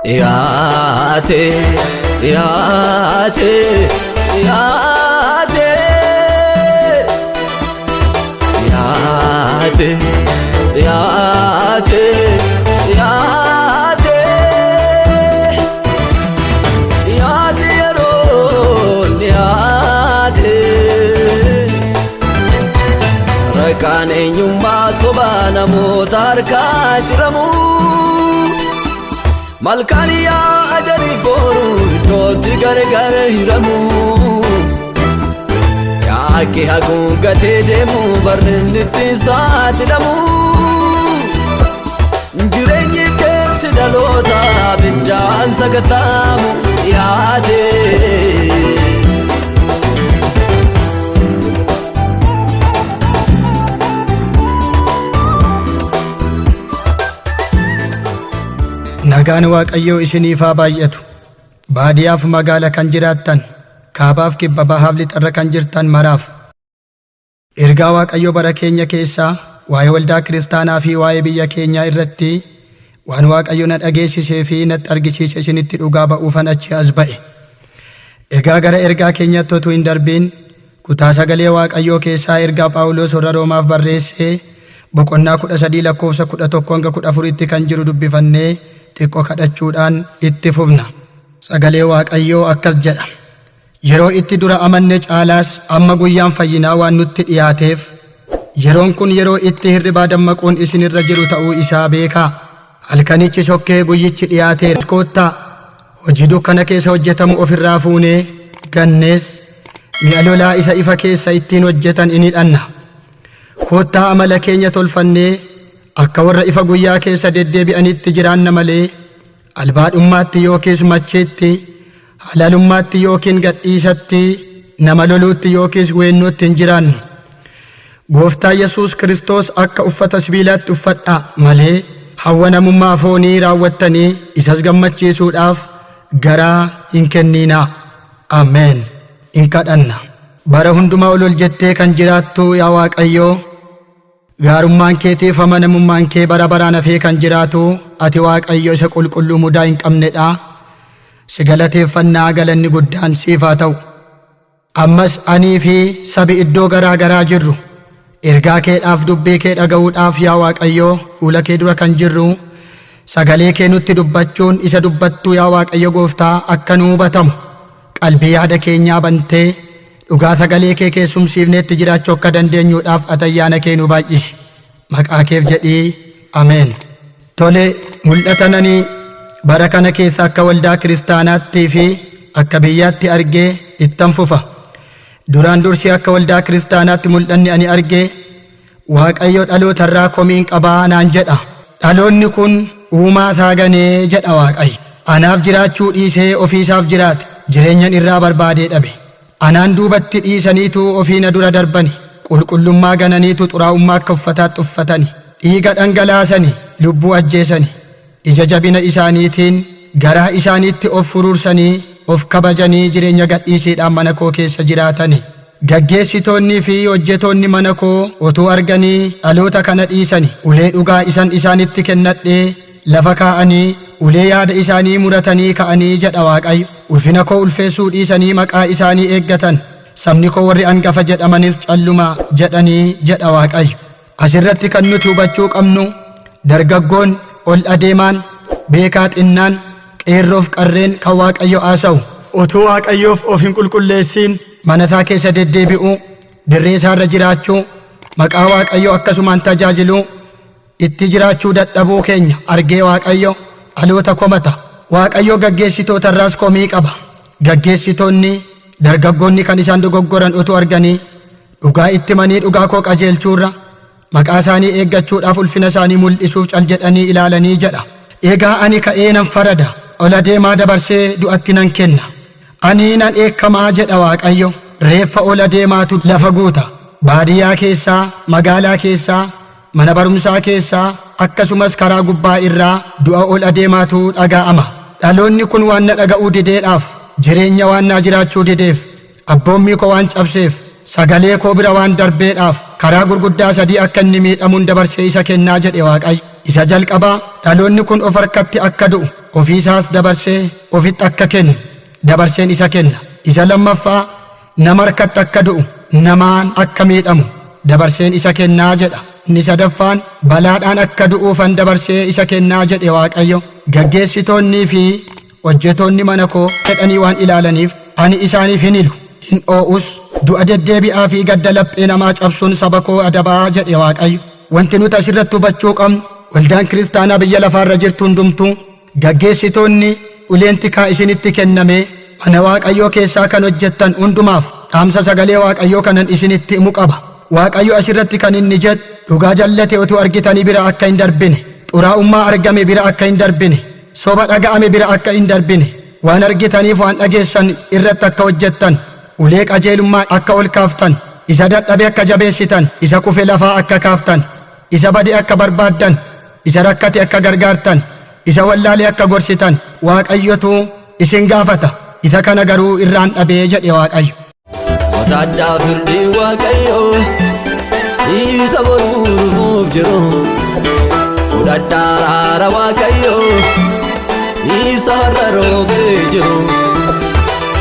Yaate yaate yaate yaate yaate yaate yaate yeroon yaate Rakaan eenyummaa sobaa namoota harkaa jiramu. Malkaan yaa ajari boru iddootti gargar hiramu. Yaakki haguuggatee deemu barri inni ittiin saaxilamu. Jireenyi deemsi dhaloota abiddaan sakataamu yaade. Nagaan Waaqayyoo isiniif haa baay'atu. Baadiyyaaf magaala kan jiraattan, kaabaaf kibba bahaaf lixarra kan jirtan maraaf. Ergaa Waaqayyoo bara keenya keessaa waa'ee waldaa kiristaanaa fi waa'ee biyya keenyaa irratti waan Waaqayyo na dhageessisee fi natti argisiise isinitti dhugaa ba'uufan achi as ba'e. Egaa gara ergaa keenyatti otuu hin darbiin kutaa sagalee Waaqayyoo keessaa ergaa Phaawulos warra Roomaaf barreesse boqonnaa 13 lakkoofsa 11 hanga 14tti kan jiru dubbifannee xiqqoo kadhachuudhaan itti fufna. Sagalee Waaqayyoo akkas jedha. Yeroo itti dura amanne caalaas amma guyyaan fayyinaa waan nutti dhiyaateef yeroon kun yeroo itti hirribaa dammaquun isinirra jiru ta'uu isaa beekaa. Halkanichi sokkee guyyichi dhiyaateera. Koottaa hojii dukkana keessa hojjetamu ofirraa fuunee gannees mi'a lolaa isa ifa keessa ittiin hojjetan in hidhanna. Koottaa amala keenya tolfannee akka warra ifa guyyaa keessa deddeebi'anitti jiraanna malee albaadhummaatti yookiis macheetti, halalummaatti yookiin gadhiisatti, nama loluutti yookiis weennootti hin jiraannu. Gooftaa Yesuus Kiristoos akka uffata sibiilaatti uffadhaa malee hawwa namummaa foonii raawwattanii isas gammachiisuudhaaf garaa hin kenniinaa. Ameen. In kadhanna. Bara hundumaa ol ol jettee kan jiraattu yaa Waaqayyoo, gaarummaan keetiif amanamummaan kee bara baraan hafee kan jiraatu ati Waaqayyo isa qulqulluu mudaa hin qabnedha. Si galateeffannaa galanni guddaan siif haa ta'u. Ammas anii fi sabi iddoo garaa garaa jirru ergaa keedhaaf dubbii kee dhaga'uudhaaf yaa Waaqayyo fuula kee dura kan jirru sagalee kee nutti dubbachuun isa dubbattuu yaa Waaqayyo gooftaa akka nu hubatamu qalbii yaada keenyaa bantee dhugaa sagalee kee keessumsiifneetti jiraachuu akka dandeenyuudhaaf ati ayyaana kee nu baay'isi. Maqaa keef jedhii ameen. Tole mul'ata nani bara kana keessa akka waldaa kiristaanaattii fi akka biyyaatti argee ittan fufa. Duraan dursee akka waldaa kiristaanaatti mul'anni ani argee Waaqayyo dhalootarraa komiin qabaa naan jedha. Dhaloonni kun uumaa isaa ganee jedha Waaqayyo. Anaaf jiraachuu dhiisee ofiisaaf jiraate jireenyan irraa barbaadee dhabe. Anaan duubatti dhiisaniitu ofii na dura darbani. Qulqullummaa gananiitu xuraa'ummaa akka uffataatti uffatani. Dhiiga dhangalaasani, lubbuu ajjeesani. Ija jabina isaaniitiin garaa isaaniitti of furuursanii, of kabajanii jireenya gadhiisiidhaan mana koo keessa jiraatani. Gaggeessitoonnii fi hojjetoonni mana koo otuu arganii dhaloota kana dhiisani. Ulee dhugaa isan isaanitti kennadhee lafa kaa'anii ulee yaada isaanii muratanii ka'anii jedha Waaqayyo. Ulfina koo ulfeessuu dhiisanii maqaa isaanii eeggatan. Sabni koo warri angafa jedhamanis calluma jedhanii jedha Waaqayyo. Asirratti kan nuti hubachuu qabnu dargaggoon ol adeemaan beekaa xinnaan qeerroof qarreen kan Waaqayyo haasa'u. Utuu Waaqayyoof of hin qulqulleessiin mana isaa keessa deddeebi'uu, dirree isaarra jiraachuu, maqaa Waaqayyoo akkasumaan tajaajiluu, itti jiraachuu dadhabuu keenya argee Waaqayyo dhaloota komata. Waaqayyo gaggeessitootarraas komii qaba. Gaggeessitoonni dargaggoonni kan isaan dogoggoran utuu arganii dhugaa itti himanii dhugaa koo qajeelchuurra maqaa isaanii eeggachuudhaaf ulfina isaanii mul'isuuf cal jedhanii ilaalanii jedha. Egaa ani ka'ee nan farada, ol adeemaa dabarsee du'atti nan kenna. Ani nan dheekkamaa jedha Waaqayyo, reeffa ol adeemaatu lafa guuta. Baadiyyaa keessaa, magaalaa keessaa, mana barumsaa keessaa, akkasumas karaa gubbaa irraa du'a ol adeemaatu dhaga'ama. Dhaloonni kun waan na dhaga'uu dideedhaaf, jireenya waan naa jiraachuu dideef, abboommii koo waan cabseef, sagalee koo bira waan darbeedhaaf, karaa gurguddaa sadii akka inni miidhamuun dabarsee isa kennaa jedhe Waaqayyo. Isa jalqabaa dhaloonni kun of harkatti akka du'u, ofiisaas dabarsee ofitti akka kennu dabarseen isa kenna. Isa lammaffaa nama harkatti akka du'u, namaan akka miidhamu dabarseen isa kennaa jedha. Inni sadaffaan balaadhaan akka du'uufan dabarsee isa kennaa jedhe Waaqayyo. Gaggeessitoonnii fi hojjetoonni mana koo jedhanii waan ilaalaniif ani isaaniif hin hilu, hin oo'us. Du'a deddeebi'aa fi gadda laphee namaa cabsuun saba koo adabaa jedhe Waaqayyo. Wanti nuti asirratti hubachuu qabnu, waldaan kiristaanaa biyya lafaarra jirtu hundumtuu, gaggeessitoonni uleen tikaa isinitti kenname mana Waaqayyoo keessaa kan hojjettan hundumaaf dhaamsa sagalee Waaqayyoo kanan isinitti himu qaba. Waaqayyo asirratti kan inni jedhu dhugaa jallate utuu argitanii bira akka hin darbine, xuraa'ummaa argame bira akka hin darbine, soba dhaga'ame bira akka hin darbine, waan argitaniif waan dhageessan irratti akka hojjettan, ulee qajeelummaa akka ol kaaftan, isa dadhabe akka jabeessitan, isa kufe lafaa akka kaaftan, isa bade akka barbaaddan, isa rakkate akka gargaartan, isa wallaale akka gorsitan Waaqayyotu isin gaafata. Isa kana garuu irraan dhabee jedhe Waaqayyo. Sodaadhaa firdii Waaqayyoo isa boruu dhufuuf jiru. Fudhadhaa araara Waaqayyoo isa har'a roobee jiru.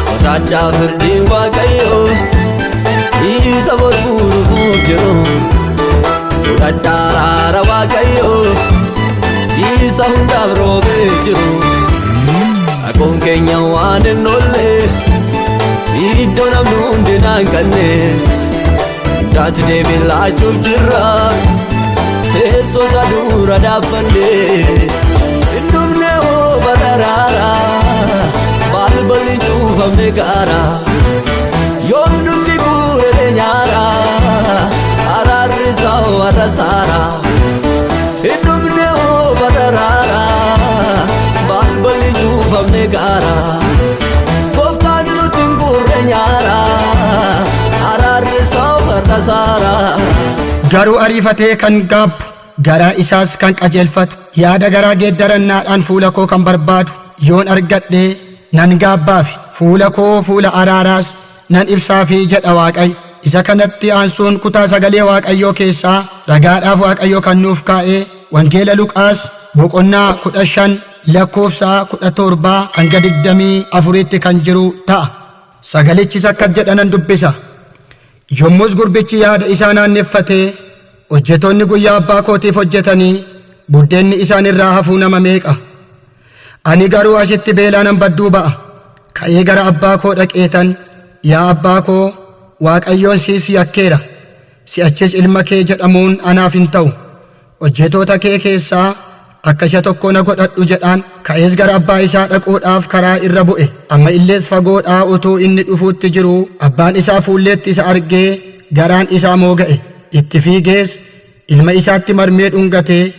Sodaadhaa firdii Waaqayyoo isa boruu dhufuuf jiru. Fudhadhaa araara Waaqayyoo isa hundaaf roobee jiru. Dhaquun keenya waan hin oolle, iddoo namni hundi naan kanne, hundaatti deebii laachuuf jirra teessoo isaa dura dhaabbanne. Hin dhumne hoo badaraara, balballi cuufamne gaara, yoom nutti guuree nyaara, araarri isaa warra saara. Hin dhumne hoo badaraara, balballi cuufamne gaara, gooftaan nutti hin guurre nyaara, araarri isaa warra saara. Garuu ariifatee kan gaabbu, garaa isaas kan qajeelfatu, yaada garaa geeddarannaadhaan fuula koo kan barbaadu yoon argadhee nan gaabbaafi, fuula koo fuula araaraas nan ibsaafi jedha Waaqayyo. Isa kanatti aansuun kutaa sagalee Waaqayyoo keessaa ragaadhaaf Waaqayyo kan nuuf kaa'ee Wangeela Luqaas boqonnaa 15 lakkoofsa 17 hanga 24tti kan jiru ta'a. Sagalichis akkas jedha nan dubbisa. Yommus gurbichi yaada isaa naanneffatee, hojjetoonni guyyaa abbaa kootiif hojjetanii buddeenni isaan irraa hafuu nama meeqa? Ani garuu asitti beelaa nan badduu ba'a. Ka'ee gara abbaa koo dhaqeetan, yaa abbaa koo, Waaqayyoon siis yakkeera. Si'achis ilma kee jedhamuun anaaf hin ta'u. Hojjetoota kee keessaa akka isa tokko na godhadhu jedhaan. Ka'ees gara abbaa isaa dhaquudhaaf karaa irra bu'e. Amma illees fagoodhaa utuu inni dhufuutti jiru abbaan isaa fuulleetti isa argee garaan isaa mooga'e. Itti fiigees ilma isaatti marmee dhungatee,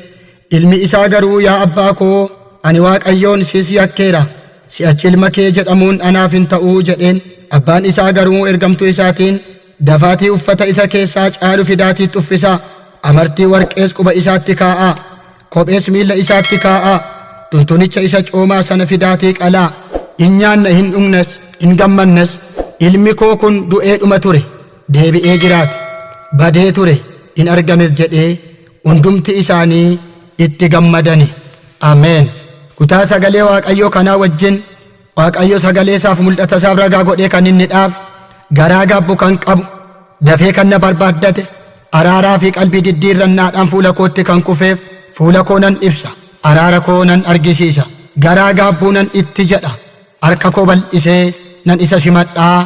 ilmi isaa garuu, yaa abbaa koo, ani Waaqayyoon siis yakkeera. Si'achi ilma kee jedhamuun anaaf hin ta'uu jedheen. Abbaan isaa garuu ergamtuu isaatiin, dafaatii uffata isa keessaa caalu fidaatiitti uffisaa, amartii warqees quba isaatti kaa'aa, kophees miilla isaatti kaa'aa, tuntunicha isa coomaa sana fidaatii qalaa, hin nyaanna, hin dhugnes, hin gammannes. Ilmi koo kun du'ee dhuma ture, deebi'ee jiraate, badee ture, hin argames jedhee hundumti isaanii itti gammadani. Ameen. Kutaa sagalee Waaqayyoo kanaa wajjin Waaqayyo sagalee isaaf mul'ata isaaf ragaa godhee kan inni dhaabe, garaa gaabbu kan qabu, dafee kan na barbaaddate, araaraa fi qalbii diddiirrannaadhaan fuula kootti kan kufeef fuula koo nan ibsa, araara koo nan argisiisa, garaa gaabbuu nan itti jedha, harka koo bal'isee nan isa simadhaa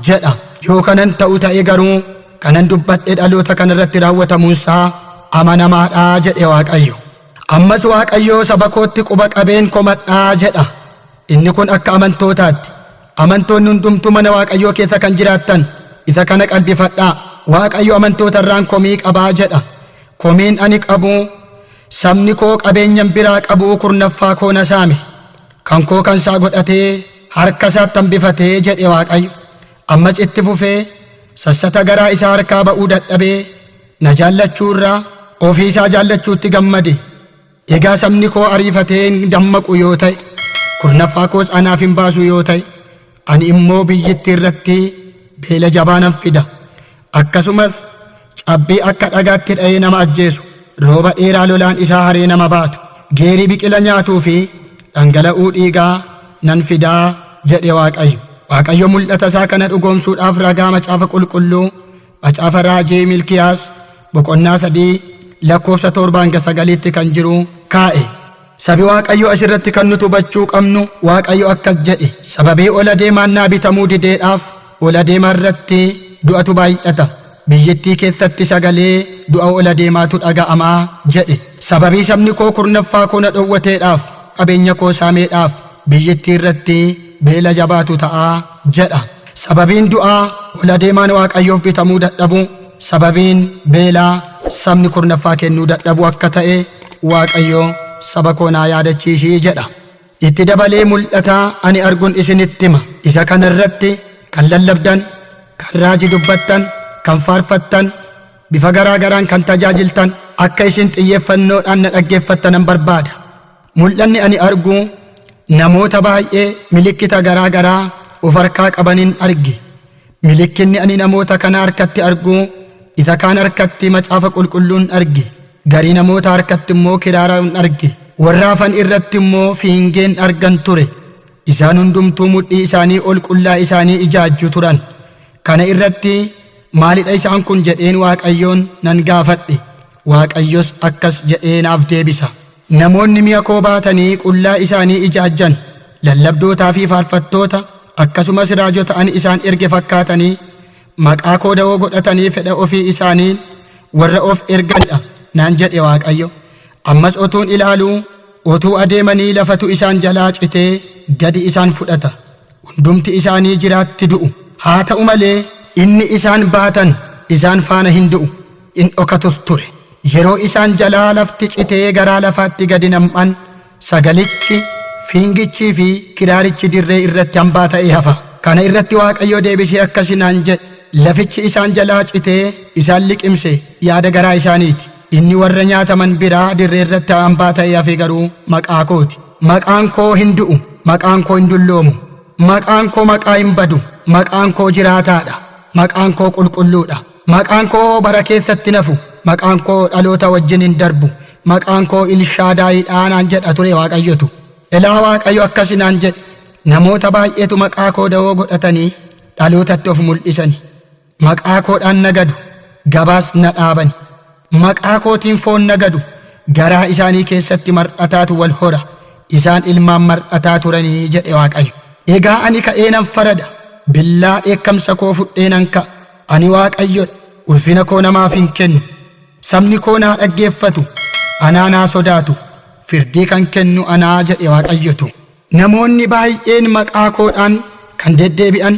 jedha. Yoo kanan ta'u ta'e garuu kanan dubbadhe dhaloota kanarratti raawwatamuunsaa amanamaadhaa jedhe Waaqayyo. Ammas Waaqayyo saba kootti quba qabeen komadhaa jedha. Inni kun akka amantootaatti. Amantoonni hundumtuu mana Waaqayyoo keessa kan jiraattan isa kana qalbifadhaa. Waaqayyo amantoota irraan komii qabaa jedha. Komiin ani qabu, sabni koo qabeenyan biraa qabu kurnaffaa koo na saame. Kan koo kan isaa godhatee harka isaatti hambifatee jedhe Waaqayyo. Ammas itti fufee sassata garaa isaa harkaa ba'uu dadhabee na jaallachuu irraa ofii isaa jaallachuutti gammade. Egaa sabni koo ariifatee hin dammaqu yoo ta'e, kurnaffaa koos anaaf hin baasu yoo ta'e, ani immoo biyyittii irratti beela jabaa nan fida. Akkasumas cabbii akka dhagaatti dha'ee nama ajjeesu, Rooba dheeraa lolaan isaa haree nama baatu, geerii biqila nyaatuu fi dhangala'uu dhiigaa nan fidaa jedhe Waaqayyo. Waaqayyo mul'ata isaa kana dhugoomsuudhaaf ragaa Macaafa Qulqulluu, Macaafa Raajii Milkiyaas boqonnaa 3 lakkoofsa 7 hanga 9tti kan jiru kaa'e. Sabi Waaqayyo asirratti kan nuti hubachuu qabnu, Waaqayyo akkas jedhe: sababii ol adeemaan naa bitamuu dideedhaaf ol adeemaa irratti du'atu baay'ata. Biyyittii keessatti sagalee du'a ol adeemaatu dhaga'amaa jedhe. Sababii sabni koo kurnaffaa koo na dhowwateedhaaf, qabeenya koo saameedhaaf, biyyittii irratti beela jabaatu ta'aa jedha. Sababiin du'aa ol adeemaan Waaqayyoof bitamuu dadhabuu, sababiin beelaa sabni kurnaffaa kennuu dadhabuu akka ta'e Waaqayyo saba koo naa yaadachiisii jedha. Itti dabalee mul'ata ani argun isinitti hima. Isa kana irratti kan lallabdan, kan raajii dubbattan, kan faarfattan, bifa garaa garaan kan tajaajiltan akka isin xiyyeeffannoodhaan na dhaggeeffattanan barbaada. Mul'anni ani argu namoota baay'ee milikkita garaa garaa of harkaa qabanin arge. Milikkinni ani namoota kana harkatti argu, isa kaan harkatti Macaafa Qulqulluun arge. Garii namoota harkatti immoo kiraaraan arge. Warra hafan irratti immoo fiingeen argan ture. Isaan hundumtuu mudhii isaanii ol qullaa isaanii ijaajju turan. Kana irratti maalidha isaan kun jedheen Waaqayyoon nan gaafadhe. Waaqayyos akkas jedhee naaf deebisa. Namoonni mi'a koo baatanii qullaa isaanii ijaajjan, lallabdootaa fi faarfattoota, akkasumas raajota ani isaan erge fakkaatanii maqaa koo da'oo godhatanii fedha ofii isaaniin warra of erganidha naan jedhe Waaqayyo. Ammas otuun ilaaluu, otuu adeemanii lafatu isaan jalaa citee gadi isaan fudhata. Hundumti isaanii jiraatti du'u. Haa ta'u malee inni isaan baatan isaan faana hin du'u, in dhokatus ture. Yeroo isaan jalaa lafti citee garaa lafaatti gadi nam'an, sagalichi, fiingichii fi kiraarichi dirree irratti hambaa ta'ee hafa. Kana irratti Waaqayyo deebisee akkasi naan jedhe: lafichi isaan jalaa citee isaan liqimse yaada garaa isaaniiti. Inni warra nyaataman biraa dirree irratti hambaa ta'ee hafe garuu maqaa kooti. Maqaan koo hin du'u, maqaan koo hin dulloomu. Maqaan koo maqaa hin badu, maqaan koo jiraataadha, maqaan koo qulqulluudha. Maqaan koo bara keessatti nafu, maqaan koo dhaloota wajjin hin darbu, maqaan koo Ilshaadaayiidha naan jedha ture Waaqayyotu. Elaa Waaqayyo akkasi naan jedhe: namoota baay'eetu maqaa koo da'oo godhatanii dhalootatti of mul'isani. Maqaa koodhaan nagadu, gabaas na dhaabani. Maqaa kootiin foon nagadu, garaa isaanii keessatti mar'ataatu wal hora, isaan ilmaan mar'ataa turanii jedhe Waaqayyo. Egaa ani ka'ee nan farada, billaa dheekkamsa koo fudhee nan ka'a. Ani Waaqayyodha, ulfina koo namaaf hin kennu. Sabni koo naa dhaggeeffatu, anaa naa sodaatu, firdii kan kennu anaa jedhe Waaqayyotu. Namoonni baay'een maqaa koodhaan kan deddeebi'an,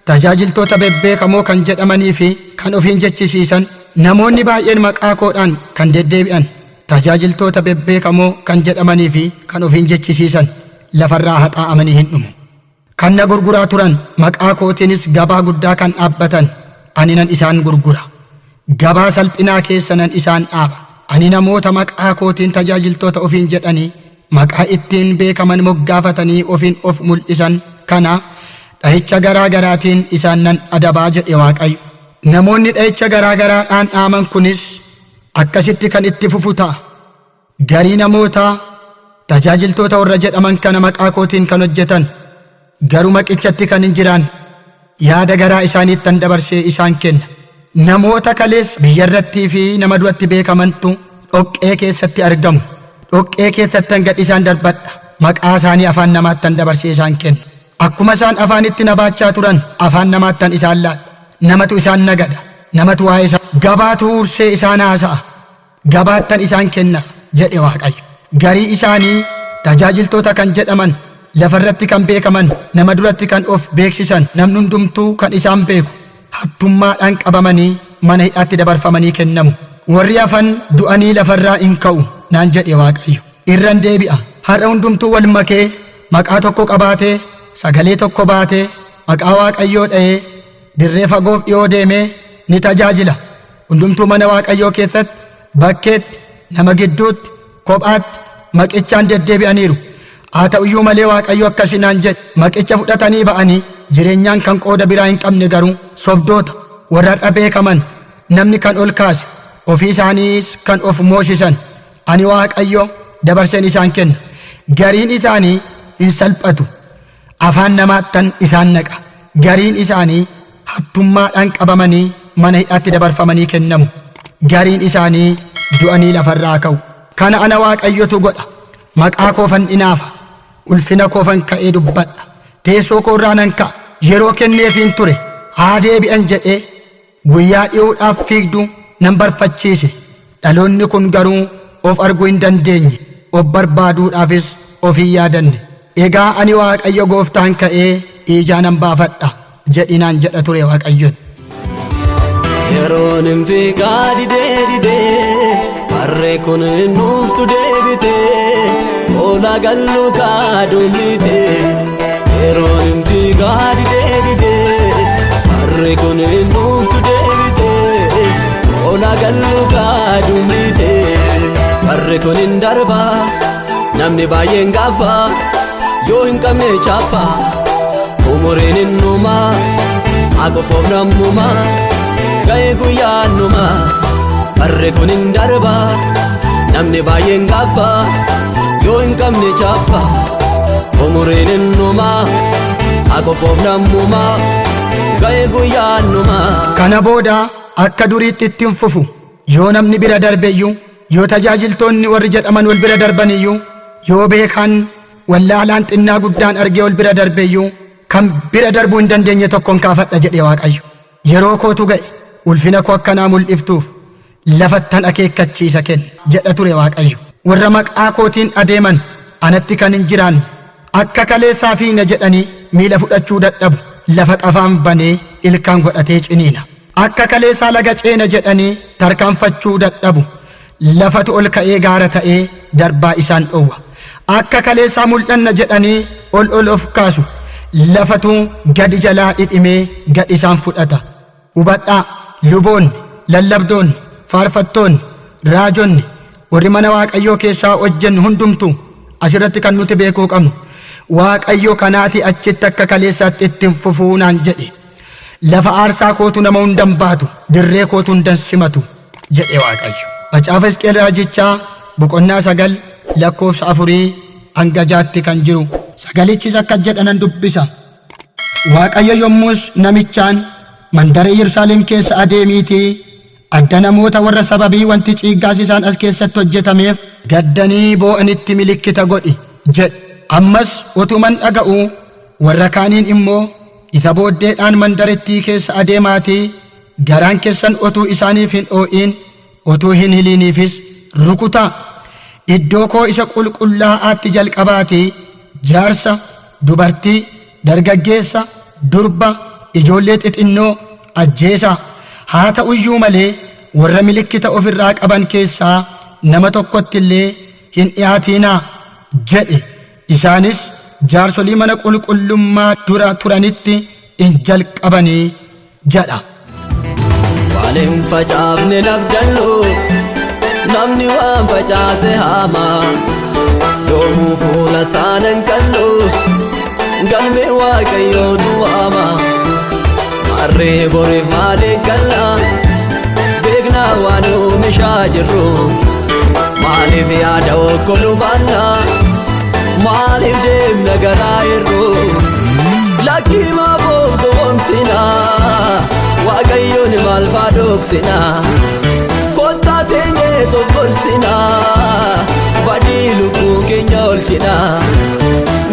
tajaajiltoota bebbeekamoo kan jedhamanii fi kan ofiin jechisiisan, namoonni baay'een maqaa koodhaan kan deddeebi'an, tajaajiltoota bebbeekamoo kan jedhamanii fi kan ofiin jechisiisan lafarraa haxaa'amanii hin dhumu. Kan na gurguraa turan, maqaa kootiinis gabaa guddaa kan dhaabbatan, ani nan isaan gurgura. Gabaa salphinaa keessa nan isaan dhaaba. Ani namoota maqaa kootiin tajaajiltoota ofiin jedhanii, maqaa ittiin beekaman moggaafatanii ofiin of mul'isan kana dhahicha garaa garaatiin isaan nan adabaa jedhe Waaqayyo. Namoonni dhahicha garaa garaadhaan dhaaman kunis akkasitti kan itti fufu ta'a. Garii namoota tajaajiltoota warra jedhaman kana maqaa kootiin kan hojjetan, garuu maqichatti kan hin jiraan, yaada garaa isaaniittan dabarsee isaan kenna. Namoota kalees biyyarrattii fi nama duratti beekamantu dhoqqee keessatti argamu. Dhoqqee keessattan gad isaan darbadha. Maqaa isaanii afaan namaattan dabarsee isaan kenna. Akkuma isaan afaanitti na baachaa turan, afaan namaattan isaan laadha. Namatu isaan nagada. Namatu waa'ee isaa gabaatu huursee isaan haasa'a. Gabaattan isaan kenna jedhe Waaqayyo. Garii isaanii tajaajiltoota kan jedhaman, lafarratti kan beekaman, nama duratti kan of beeksisan, namni hundumtuu kan isaan beeku, hattummaadhaan qabamanii mana hidhaatti dabarfamanii kennamu. Warri hafan du'anii lafarraa in ka'u naan jedhe Waaqayyo. Irran deebi'a. Har'a hundumtuu wal makee, maqaa tokko qabaatee, sagalee tokko baatee, maqaa Waaqayyoo dha'ee, dirree fagoof dhiyoo deemee ni tajaajila. Hundumtuu mana Waaqayyoo keessatti, bakkeetti, nama gidduutti, kophaatti, maqichaan deddeebi'aniiru. Haa ta'uyyuu malee Waaqayyo akkasi naan jedhe: maqicha fudhatanii ba'anii jireenyaan kan qooda biraa hin qabne garuu sobdoota, warra har'a beekaman, namni kan ol kaase, Ofii isaaniis kan of moosisan ani Waaqayyo dabarseen isaan kenna. Gariin isaanii hin salphatu. Afaan namaattan isaan naqa. Gariin isaanii hattummaadhaan qabamanii mana hidhaatti dabarfamanii kennamu. Gariin isaanii du'anii lafarraa ka'u. Kana ana Waaqayyotu godha. Maqaa koofan inaafa. Ulfina koofan ka'ee dubbadha. Teessoo koo irraa nan ka'a. Yeroo kenneefiin ture. Haa deebi'an jedhee guyyaa dhi'uudhaaf fiigdu nan barfachiise. Dhaloonni kun garuu of arguu hin dandeenye. Of barbaaduudhaafis of hin yaadanne. Egaa ani Waaqayyo gooftaan ka'ee ijaa nan baafadha jedhinaan jedha ture Waaqayyoon. Yeroon hin fiigaa didee didee harree kun nuuftu deebitee hoolaa gallu kaadhummite. Yeroon hin fiigaa didee didee harree kun nuuftu deebitee hoolaa gallu kaadhummite. Harree kun hin darbaa namni baay'een gaabbaa yoo hin qabne chaappaa umuriin hin dhumaa haa qophoof nammumaa. Ga'ee guyyaan dhumaa barri kun hin darbaa namni baay'een gaabbaa yoo hin qabne chaappaa umuriin hin dhumaa haa qophoof nammumaa ga'ee guyyaan dhumaa. Kana booda akka duriitti ittiin fufu. Yoo namni bira darbeyyuu, yoo tajaajiltoonni warri jedhaman wal bira darbaniyyuu, yoo beekaan wallaalaan xinnaa guddaan argee wal bira darbeyyuu, kan bira darbuu hin dandeenye tokkoon kaafadha jedhe Waaqayyo. Yeroo kootu ga'e ulfina koo akkanaa mul'iftuuf lafattan akeekkachiisa kenna jedha ture Waaqayyo. Warra maqaa kootiin adeeman anatti kan hin jiraanne akka kaleessaa fiigna jedhanii miila fudhachuu dadhabu lafa afaan banee ilkaan godhatee ciniina. Akka kaleessaa laga ceena jedhanii tarkaanfachuu dadhabu lafatu ol ka'ee gaara ta'ee darbaa isaan dhowwa. Akka kaleessaa mul'anna jedhanii ol ol of kaasu lafatu gadi jalaa dhidhimee gad isaan fudhata. Hubadhaa luboonni, lallabdoonni, faarfattoonni, raajonni, warri mana Waaqayyoo keessaa hojjennu hundumtuu asirratti kan nuti beekuu qabnu Waaqayyo kanaati achitti akka kaleessaatti ittiin fufuu naan jedhe. Lafa aarsaa kootu nama hundan baatu, dirree kootu hundan simatu jedhe Waaqayyo. Macaafa Hisqeel raajichaa boqonnaa 9 lakkoofsa 4 hanga 6tti kan jiru sagalichis akka jedhanan dubbisa. Waaqayyo yommus namichaan mandara Yerusaalem keessa adeemiitii adda namoota warra sababii wanti ciiggaasisaan as keessatti hojjetameef gaddanii boo'anitti milikkita godhi jedhe. Ammas utuman dhaga'uu warra kaaniin immoo isa booddeedhaan mandarittii keessa adeemaatii garaan keessan otuu isaaniif hin oo'in otuu hin hiliiniifis rukutaa. Iddoo koo isa qulqullaa'aatti jalqabaatii jaarsa, dubartii, dargaggeessa, durba, ijoollee xixinnoo ajjeesaa. Haa ta'uyyuu malee warra milikkita ofirraa qaban keessaa nama tokkotti illee hin dhi'aatinaa jedhe. Isaanis jaarsolii mana qulqullummaa dura turanitti in jalqabanii jedha. Waan hin facaafne nabdallu namni waan facaase haama yoomuu fuula saanan kallu galmee Waaqayyootu waama maarree boriif maaliif galla beeknaa waan oomishaa jirru maaliif yaada okkolu baanna maaliif deemna garaa irru lakkii maafoof gowwoomsina Waaqayyoon maal faa dhoksina kottaa teenyee of gorsina badii lubbuu keenya olchina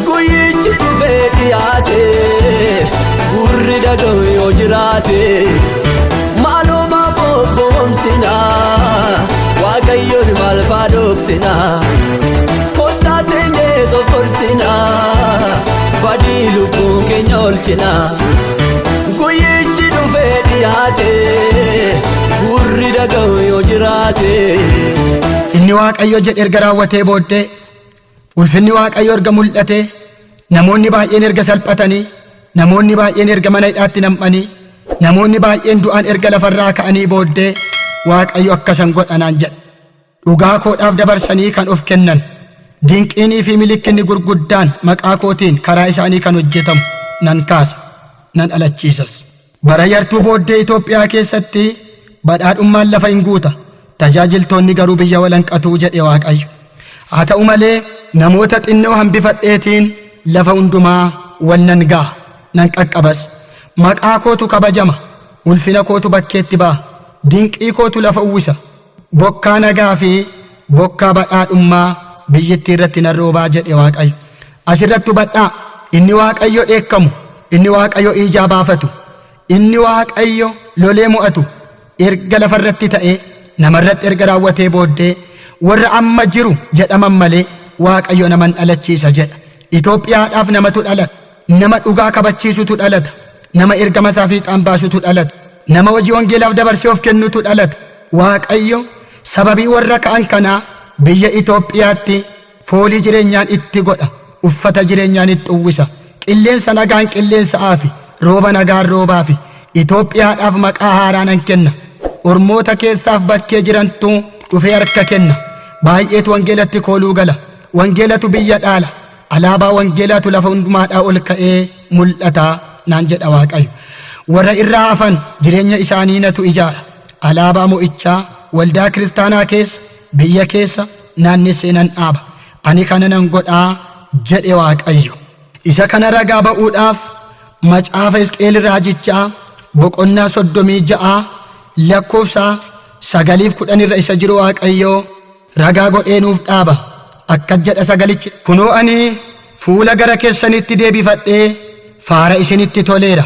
guyyichi dhufee dhiyaate gurri dhaga'u yoo jiraate maaloo maafoof gowwoomsina Waaqayyoon maal faa dhoksina kottaa teenyee of gorsina badii lubbuu keenya olchina guyyichi dhufee dhiyaate gurri dhaga'u yoo jiraate. Inni Waaqayyo jedhe erga raawwatee booddee ulfinni Waaqayyo erga mul'atee namoonni baay'een erga salphatanii namoonni baay'een erga mana hidhaatti nam'anii namoonni baay'een du'an erga lafarraa ka'anii booddee Waaqayyo akkasan godhanaan jedhe. Dhugaa koodhaaf dabarsanii kan of kennan dinqiinii fi milikkinni gurguddaan maqaa kootiin karaa isaanii kan hojjetamu nan kaasa nan dhalachiisas. Bara yartuu booddee Itoophiyaa keessatti badhaadhummaan lafa hin guuta. Tajaajiltoonni garuu biyya walanqatuu jedhe Waaqayyo. Haa ta'u malee namoota xinnoo hambifadheetiin lafa hundumaa wal nan ga'a, nan qaqqabas. Maqaa kootu kabajama, ulfina kootu bakkeetti ba'a, dinqii kootu lafa uwwisa. Bokkaa nagaa fi bokkaa badhaadhummaa biyyittii irratti nan roobaa jedhe Waaqayyo. Asirratti hubadhaa, inni Waaqayyo dheekkamu, inni Waaqayyo ijaa baafatu, inni Waaqayyo lolee mo'atu erga lafarratti ta'ee namarratti erga raawwatee booddee warra amma jiru jedhaman malee Waaqayyo naman dhalachiisa jedha. Itoophiyaadhaaf namatu dhalata. Nama dhugaa kabachiisutu dhalata. Nama ergama isaa fiixaan baasutu dhalata. Nama hojii wangeelaaf dabarsee of kennutu dhalata. Waaqayyo sababii warra ka'an kanaa biyya Itoophiyaatti foolii jireenyaan itti godha. Uffata jireenyaan itti uwwisa. Qilleensa nagaan qilleensa'aa fi rooba nagaan roobaa fi Itoophiyaadhaaf maqaa haaraa nan kenna. Ormoota keessaaf bakkee jirantu dhufee harka kenna. Baay'eetu wangeelatti kooluu gala. Wangeelatu biyya dhaala. Alaabaa wangeelaatu lafa hundumaadhaa ol ka'ee mul'ata naan jedha Waaqayyo. Warra irraa hafan jireenya isaanii natu ijaara. Alaabaa mo'ichaa waldaa kiristaanaa keessa biyya keessa naannessee nan dhaaba. Ani kana nan godhaa jedhe Waaqayyo. Isa kana ragaa ba'uudhaaf macaafa Hisqeel raajichaa boqonnaa 36 lakkoofsa 9 fi 10 irra isa jiru Waaqayyo ragaa godhee nuuf dhaaba. Akkas jedha sagalichi. Kunoo ani fuula gara keessanitti deebifadhee faara isinitti toleera.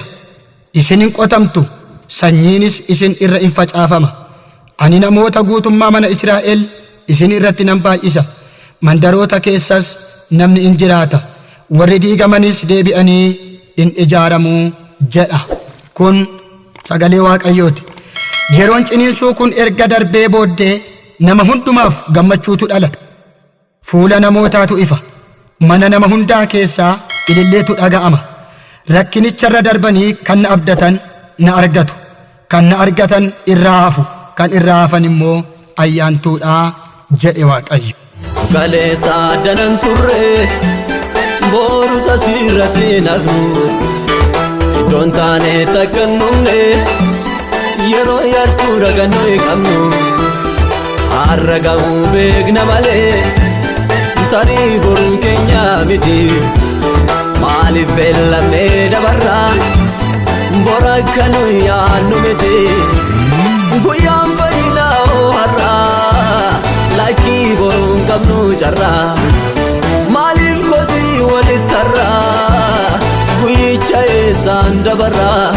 Isin hin qotamtu, sanyiinis isin irra hin facaafama. Ani namoota guutummaa mana Israa'el isin irratti nan baay'isa. Mandaroota keessas namni in jiraata. Warri diigamanis deebi'anii in ijaaramuu jedha. Kun sagalee Waaqayyooti. Yeroon ciniinsuu kun erga darbee booddee nama hundumaaf gammachuutu dhalata. Fuula namootaatu ifa. Mana nama hundaa keessaa ililleetu dhaga'ama. Rakkinicharra darbanii kan na abdatan na argatu. Kan na argatan irraa hafu. Kan irraa hafan immoo ayyaantuudhaa jedhe Waaqayyo. Kaleessa danan turre, borusa sirratti nafnu, iddoon taane takka hin dhumne, yeroo yartuu ragannoo hin qabnu, har'a ga'uu beekna malee tarii boruun keenya miti. Maaliif beellamnee dabarraa bora akka nu yaannu miti? Guyyaan fayyinaa hoo har'aa, lakkii boruun qabnu carraa. Maaliif kosii walitti har'aa, guyyicha eessaan dabarraa?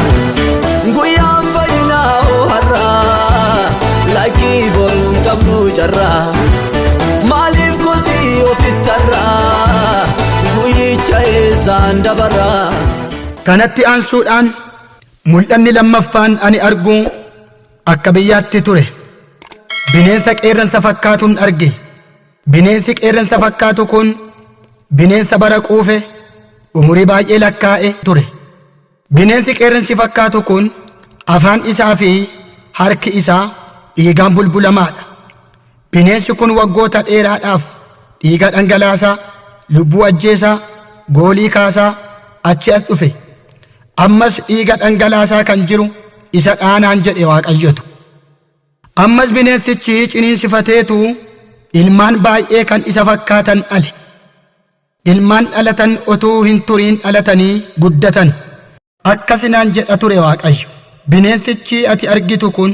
Guyyaan fayyinaa hoo har'aa, lakkii boruun qabnu carraa. Maaliif kosii ofitti har'aa, guyyicha eessaan dabarraa? Kanatti aansuudhaan mul'anni lammaffaan ani argu akka biyyaatti ture. Bineensa qeerransa fakkaatuun arge. Bineensi qeerransa fakkaatu kun bineensa bara quufe umurii baay'ee lakkaa'e ture. Bineensi qeerransi fakkaatu kun afaan isaa fi harki isaa dhiigaan bulbulamaadha. Bineensi kun waggoota dheeraadhaaf dhiiga dhangalaasaa, lubbuu ajjeesaa, goolii kaasaa achi as dhufe. Ammas dhiiga dhangalaasaa kan jiru isa dhaanaan jedhe Waaqayyotu. Ammas bineensichi ciniinsifateetu ilmaan baay'ee kan isa fakkaatan dhale. Ilmaan dhalatan otuu hin turiin dhalatanii guddatan. Akkasinaan jedha ture Waaqayyo. Bineensichi ati argitu kun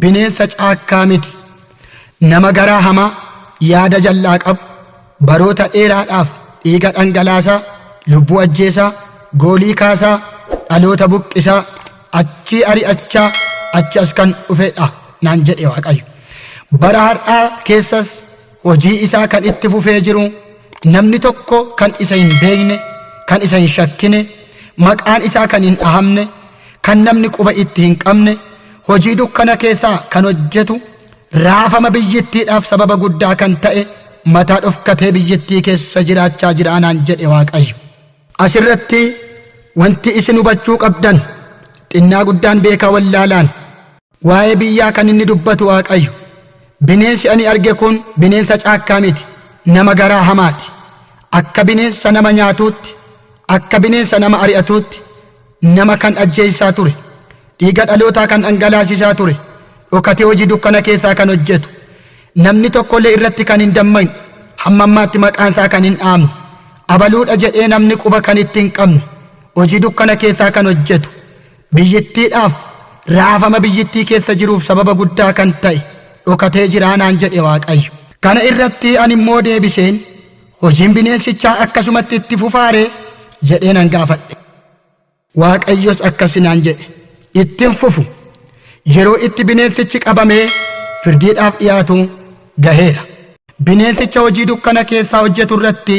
bineensa caakkaa miti. Nama garaa hamaa yaada jallaa qabu baroota dheeraadhaaf dhiiga dhangalaasaa, lubbuu ajjeesaa, goolii kaasaa, dhaloota buqqisaa, achii ari'achaa achi as kan dhufedha naan jedhe Waaqayyo. Bara har'aa keessas hojii isaa kan itti fufee jiru, namni tokko kan isa hin beekne, kan isa hin shakkine, maqaan isaa kan hin dhahamne, kan namni quba itti hin qabne, hojii dukkana keessaa kan hojjetu, raafama biyyittiidhaaf sababa guddaa kan ta'e mataa dhofkatee biyyittii keessa jiraachaa jira naan jedhe Waaqayyo. Asirratti wanti isin hubachuu qabdan, xinnaa guddaan, beekaa wallaalaan, waa'ee biyyaa kan inni dubbatu Waaqayyo. Bineensi ani arge kun bineensa caakkaa miti, nama garaa hamaati. Akka bineensa nama nyaatuutti, akka bineensa nama ari'atuutti nama kan ajjeesisaa ture, dhiiga dhalootaa kan dhangalaasisaa ture, dhokatee hojii dukkana keessaa kan hojjetu. Namni tokkollee irratti kan hin dammaqne, hamma ammaatti maqaan isaa kan hin dhaamne, abaluudha jedhee namni quba kan itti hin qabne, hojii dukkana keessaa kan hojjetu, biyyittiidhaaf raafama biyyittii keessa jiruuf sababa guddaa kan ta'e dhokatee jiraa naan jedhe Waaqayyo. Kana irratti ani immoo deebiseen, Hojiin bineensichaa akkasumatti itti fufaaree? jedhee nan gaafadhe. Waaqayyos akkasi naan jedhe, Itti hin fufu. Yeroo itti bineensichi qabamee firdiidhaaf dhi'aatu gaheera. Bineensicha hojii dukkana keessaa hojjetu irratti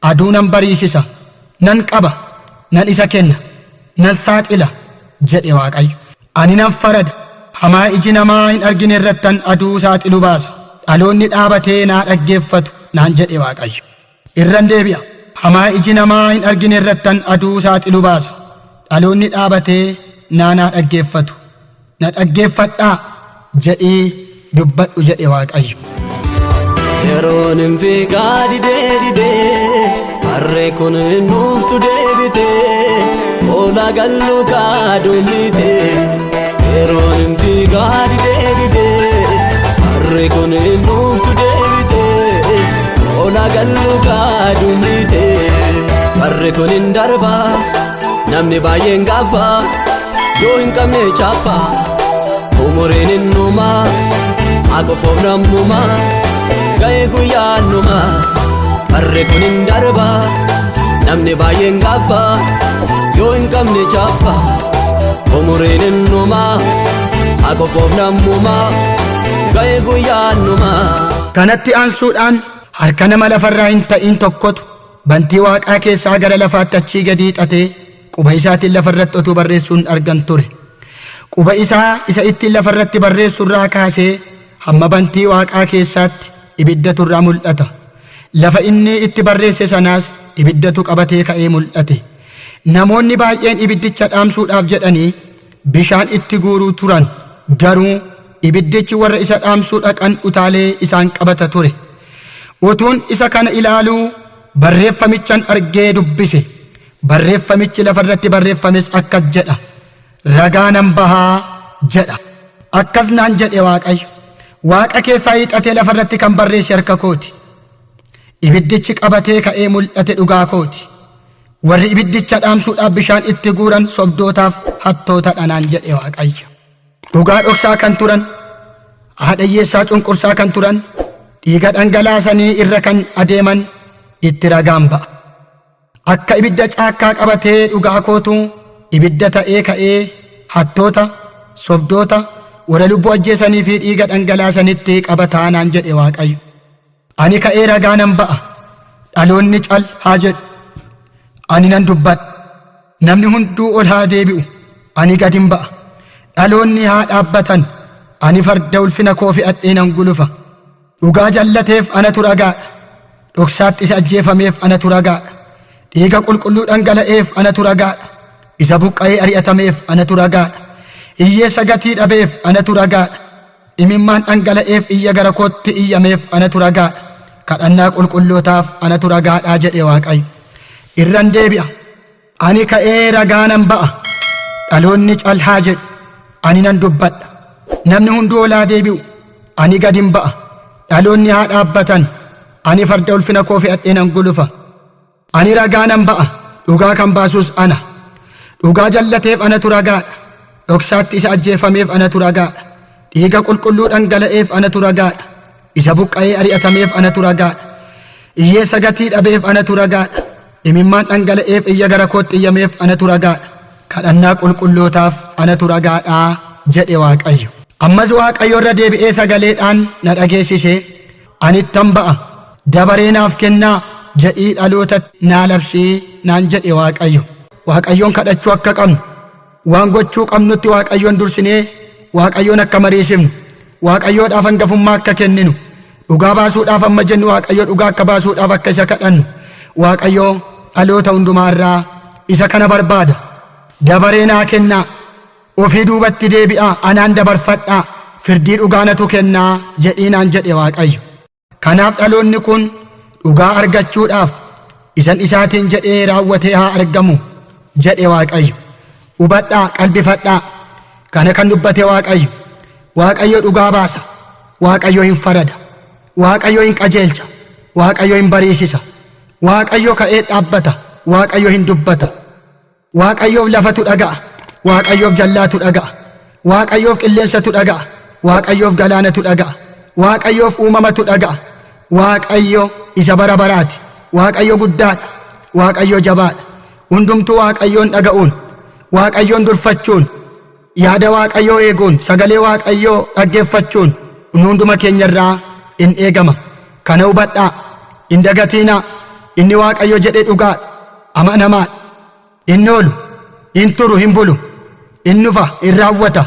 aduu nan bariisisa, nan qaba, nan isa kenna, nan saaxila jedhe Waaqayyo. Ani nan farada, hamaa iji namaa hin argine irrattan aduu saaxilu baasa. Dhaloonni dhaabatee naa dhaggeeffatu naan jedhe Waaqayyo. Irran deebi'a. Hamaa iji namaa hin argine irrattan aduu saaxilu baasa. Dhaloonni dhaabatee naa naa dhaggeeffatu. Na dhaggeeffadhaa jedhii dubbadhu jedhe Waaqayyo. Yeroon hin fiigaa didee didee harree kun nuuftu deebitee hoolaa gallu kaadummite. Yeroon hin fiigaa didee didee harree kun nuuftu deebitee hoolaa gallu kaadummite. Barri kun hin darba namni baay'een gaabba yoo hin qabne chaappaa umuriin hin dhumaa haa qophoof nammumaa ga'ee guyyaan dhumaa. Barri kun hin darba namni baay'een gaabba yoo hin qabne chaappaa umuriin hin dhumaa haa qophoof nammumaa ga'ee guyyaan dhumaa. Kanatti aansuudhaan harka nama lafarraa hin ta'in tokkotu bantii waaqaa keessaa gara lafaatti achii gadi hiixatee quba isaatiin lafarratti otuu barreessuun argan ture. Quba isaa isa ittiin lafarratti barreessu irraa kaasee hamma bantii waaqaa keessaatti ibiddatu irraa mul'ata. Lafa inni itti barreesse sanaas ibiddatu qabatee ka'ee mul'ate. Namoonni baay'een ibiddicha dhaamsuudhaaf jedhanii bishaan itti guuruu turan, garuu ibiddichi warra isa dhaamsuu dhaqan utaalee isaan qabata ture. Utuun isa kana ilaaluu barreeffamichan argee dubbise. Barreeffamichi lafarratti barreeffames akkas jedha. Ragaa nan bahaa jedha. Akkas naan jedhe Waaqayyo. Waaqa keessaa hiixatee lafarratti kan barreesse harka kooti. Ibiddichi qabatee ka'ee mul'ate dhugaa kooti. Warri ibiddicha dhaamsuudhaaf bishaan itti guuran sobdootaaf hattootadha naan jedhe Waaqayyo. Dhugaa dhoksaa kan turan, haadha hiyyeessaa cunqursaa kan turan, dhiiga dhangalaasanii irra kan adeeman itti ragaan ba'a. Akka ibidda caakkaa qabatee dhugaa kootu ibidda ta'ee ka'ee hattoota, sobdoota, warra lubbuu ajjeesanii fi dhiiga dhangalaasanitti qabataa naan jedhe Waaqayyo. Ani ka'ee ragaa nan ba'a. Dhaloonni cal haa jedhu. Ani nan dubbadha. Namni hunduu ol haa deebi'u. Ani gadin ba'a. Dhaloonni haa dhaabbatan. Ani farda ulfina koo fe'adhee nan gulufa. Dhugaa jallateef anatu ragaadha. Dhoksaatti isa ajjeefameef anatu ragaadha. Dhiiga qulqulluu dhangala'eef anatu ragaadha. Isa buqqa'ee ari'atameef anatu ragaadha. Hiyyeessa gatii dhabeef anatu ragaadha. Imimmaan dhangala'eef iyya gara kootti iyyameef anatu ragaadha. Kadhannaa qulqullootaaf anatu ragaadha jedhe Waaqayyo. Irran deebi'a. Ani ka'ee ragaa nan ba'a. Dhaloonni cal haa jedhu. Ani nan dubbadha. Namni hunduu ol haa deebi'u. Ani gadin ba'a. Dhaloonni haa dhaabbatan. Ani farda ulfina koo fe'adhee nan gulufa. Ani ragaa nan ba'a. Dhugaa kan baasus ana. Dhugaa jallateef anatu ragaadha. Dhoksaatti isa ajjeefameef anatu ragaadha. Dhiiga qulqulluu dhangala'eef anatu ragaadha. Isa buqqa'ee ari'atameef anatu ragaadha. Hiyyeessa gatii dhabeef anatu ragaadha. Imimmaan dhangala'eef iyya gara kootti iyyameef anatu ragaadha. Kadhannaa qulqullootaaf anatu ragaadha jedhe Waaqayyo. Ammas Waaqayyo irra deebi'ee sagaleedhaan na dhageessise, ani ittan ba'a, dabaree naaf kennaa jedhii dhalootatti naa labsii naan jedhe Waaqayyo. Waaqayyoon kadhachuu akka qabnu, waan gochuu qabnutti Waaqayyoon dursinee Waaqayyoon akka mariisifnu, Waaqayyoodhaaf hangafummaa akka kenninu, dhugaa baasuudhaaf amma jennu Waaqayyo dhugaa akka baasuudhaaf akka isa kadhannu, Waaqayyo dhaloota hundumaarraa isa kana barbaada. Dabaree naa kennaa, ofii duubatti deebi'aa, anaan dabarfadhaa, firdii dhugaa natu kennaa jedhii naan jedhe Waaqayyo. Kanaaf dhaloonni kun dhugaa argachuudhaaf isan isaatiin jedhee raawwatee haa argamu jedhe Waaqayyo. Hubadhaa, qalbifadhaa. Kana kan dubbate Waaqayyo. Waaqayyo dhugaa baasa. Waaqayyo hin farada. Waaqayyo hin qajeelcha. Waaqayyo hin bariisisa. Waaqayyo ka'ee dhaabbata. Waaqayyo hin dubbata. Waaqayyoof lafatu dhaga'a. Waaqayyoof jallaatu dhaga'a. Waaqayyoof qilleensatu dhaga'a. Waaqayyoof galaanatu dhaga'a. Waaqayyoof uumamatu dhaga'a. Waaqayyo isa bara baraati. Waaqayyo guddaadha. Waaqayyo jabaadha. Hundumtuu Waaqayyoon dhaga'uun, Waaqayyoon durfachuun, yaada Waaqayyoo eeguun, sagalee Waaqayyoo dhaggeeffachuun nu hunduma keenyarraa in eegama. Kana hubadhaa, hin dagatiinaa. Inni Waaqayyo jedhe dhugaadha, amanamaadha. Inni oolu, hin turu, hin bulu, hin dhufa, hin raawwata,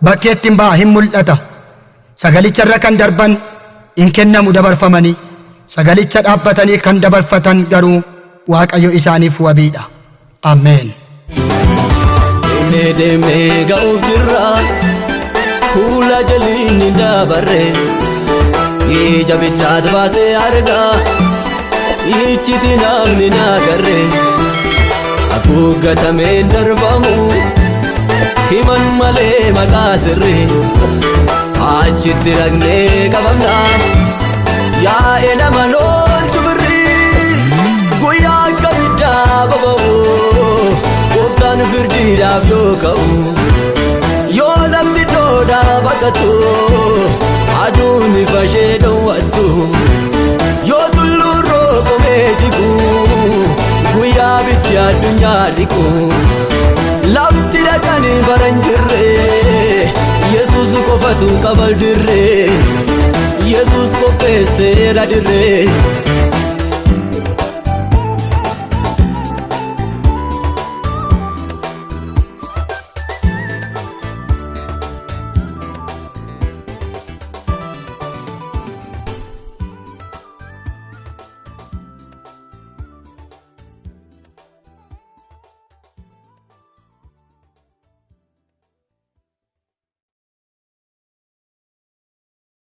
bakkeetti hin ba'a, hin mul'ata. Sagalicha irra kan darban hin kennamu dabarfamanii, sagalicha dhaabbatanii kan dabarfatan garuu Waaqayyo isaaniif wabiidha. Ameen. Deemnee deemnee ga'uuf jirra, fuula jaliin ni dabarre, ija biddaat baasee argaa, ichiti namni naagarre, haguuggatameen darbamu, himan malee maqaa sirrii, achitti dhaqnee qabamna, yaa'e nama lolchu firrii, guyyaa akka biddaa boba'u, gooftaan firdiidhaaf yoo ka'u, yoo lafti dhoodhaa baqattu, aduun ifa ishee dhowwattu, yoo tulluun rooqomee jigu, guyyaa biddi addunyaa dhiqu, lafti dhaqanii bara hin jirre, Yesuus qofatu qaba dirree, Yesuus qopheesseera dirree.